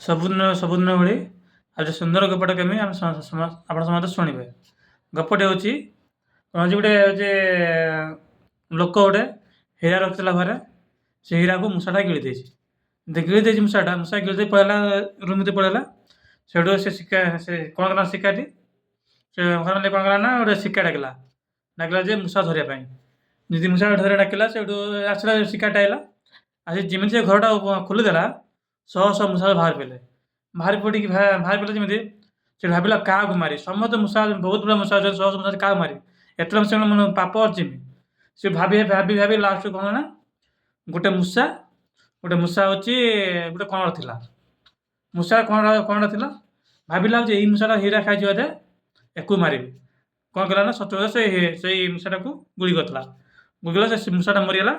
ସବୁଦିନ ସବୁଦିନ ଭଳି ଆଜି ସୁନ୍ଦର ଗପଟା କେମିତି ଆମେ ଆପଣ ସମସ୍ତେ ଶୁଣିବେ। ଗପଟି ହେଉଛି ହେଉଛି ଗୋଟେ ଯେ ଲୋକ ଗୋଟେ ହୀରା ରଖିଥିଲା ଘରେ, ସେ ହୀରାକୁ ମୂଷାଟା ଗିଳି ଦେଇଛି। ଗିଳି ଦେଇଛି ମୂଷାଟା, ମୂଷା ଗିଳି ଦେଇ ପଳେଇଲା, ରୁମ୍ ଭିତରେ ପଳେଇଲା। ସେଇଠୁ ସେ ଶିକା ସେ କ'ଣ କଲା ଶିକାରୀ, ସେ ଘର ମାଲିକ କ'ଣ କଲା ନା ଗୋଟେ ଶିକା ଡାକିଲା, ଡାକିଲା ଯେ ମୂଷା ଧରିବା ପାଇଁ। ଯଦି ମୂଷା ଧରିବା ଡାକିଲା, ସେଇଠୁ ଆସିଲା, ଶିକାରୀଟା ଆଇଲା। ଆସି ଯେମିତି ସେ ଘରଟା ଖୋଲିଦେଲା, ଶହ ଶହ ମୂଷା ବାହାରି ପଡ଼ିଲେ। ବାହାରି ପଡ଼ିକି ବାହାରି ପଡ଼ିଲେ ଯେମିତି, ସେ ଭାବିଲା କାହାକୁ ମାରିବି? ସମସ୍ତେ ମୂଷା, ବହୁତ ଗୁଡ଼ା ମୂଷା ଅଛନ୍ତି, ଶହ ଶହ ମୂଷା, କାହାକୁ ମାରିବି? ଏତେ ମୂଷା ପାପ ଅର୍ଜିମି। ସେ ଭାବି ଭାବି ଭାବି ଲାଷ୍ଟକୁ କ'ଣ ନା ଗୋଟେ ମୂଷା ହେଉଛି ଗୋଟେ କଣ ଥିଲା, ମୂଷା କ'ଣ କ'ଣ ଥିଲା। ଭାବିଲା ଯେ ଏଇ ମୂଷାଟା ହୀରା ଖାଇଛି ବୋଧେ, ୟାକୁ ମାରିବି। କ'ଣ କଲା ନା ସତ ସେ ସେଇ ମୂଷାଟାକୁ ଗୁଳି କରିଥିଲା। ଗୁଳି କଲା, ସେ ମୂଷାଟା ମରିଗଲା।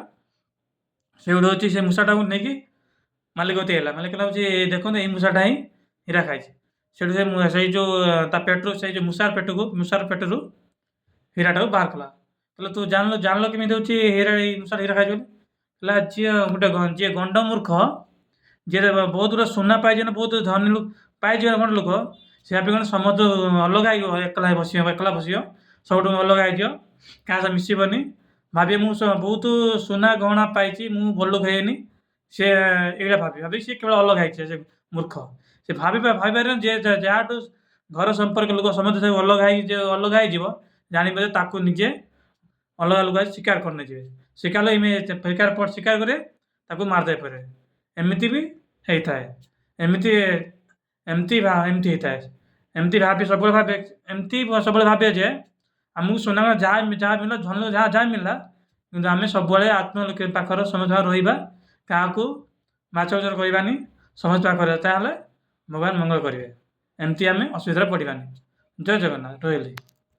ସେଇଠୁ ହେଉଛି ସେ ମୂଷାଟାକୁ ନେଇକି ମାଲିକ କତିକି ଆଇଲା। ମାଲିକ କହିଲା ହେଉଛି, ଦେଖନ୍ତୁ, ଏଇ ମୂଷାଟା ହିଁ ହୀରା ଖାଇଛି। ସେଇଠୁ ସେ ସେଇ ଯେଉଁ ତା ପେଟରୁ, ସେଇ ଯେଉଁ ମୂଷାର ପେଟକୁ, ମୂଷାର ପେଟରୁ ହୀରାଟାକୁ ବାହାର କଲା। କହିଲା, ତୁ ଜାଣିଲ କେମିତି ହେଉଛି ହୀରା, ଏଇ ମୂଷାଟା ହୀରା ଖାଇଛି ବୋଲି? କହିଲା, ଯିଏ ଗୋଟେ ଯିଏ ଗଣ୍ଡ ମୂର୍ଖ, ଯିଏ ବହୁତ ଗୁଡ଼ା ସୁନା ପାଇଯିବ ନା ବହୁତ ଧନୀ ଲୋକ ପାଇଯିବ ଗଣ୍ଡ ଲୋକ, ସେ ଭାବି କ'ଣ ସମସ୍ତେ ଅଲଗା ହେଇଯିବ, ଏକଲା ବସିବ, ଏକଲା ବସିବ, ସବୁଠୁ ଅଲଗା ହେଇଯିବ, କାହା ସହ ମିଶିବନି। ଭାବିବ ମୁଁ ବହୁତ ସୁନା ଗହଣା ପାଇଛି, ମୁଁ ବଡ଼ ଲୋକ ହେଇନି। ସେ ଏଇଟା ଭାବି ଭାବି ସେ କେବଳ ଅଲଗା ହେଇଛି। ସେ ମୂର୍ଖ ସେ ଭାବିପାରିବନି ଯେ ଯାହାଠୁ ଘର ସମ୍ପର୍କ ଲୋକ ସମସ୍ତେ ସବୁ ଅଲଗା ହେଇ ଅଲଗା ହେଇଯିବ, ଜାଣିବ ଯେ ତାକୁ ନିଜେ ଅଲଗା ଲୋକ ଆସି ଶିକାର କରି ନେଇଯିବେ। ଶିକାର ଶିକାର ଶିକାର କରି ତାକୁ ମାରିଦେଇ ପାରେ। ଏମିତି ବି ହେଇଥାଏ। ଏମିତି ଏମିତି ଏମିତି ହେଇଥାଏ। ଏମିତି ଭାବି ସବୁବେଳେ ଭାବେ, ଏମିତି ସବୁବେଳେ ଭାବେ ଯେ ଆମକୁ ସୁନା ଯାହା ଯାହା ମିଳିଲା, ଧନ ଯାହା ଯାହା ମିଳିଲା, କିନ୍ତୁ ଆମେ ସବୁବେଳେ ଆତ୍ମ ପାଖରେ ସମସ୍ତ ରହିବା, କାହାକୁ ବାଛ ବିଚାର କରିବାନି, ସମସ୍ତ ପାଖରେ, ତାହେଲେ ଭଗବାନ ମଙ୍ଗଳ କରିବେ। ଏମିତି ଆମେ ଅସୁବିଧାରେ ପଡ଼ିବାନି। ଜୟ ଜଗନ୍ନାଥ, ରହିଲି।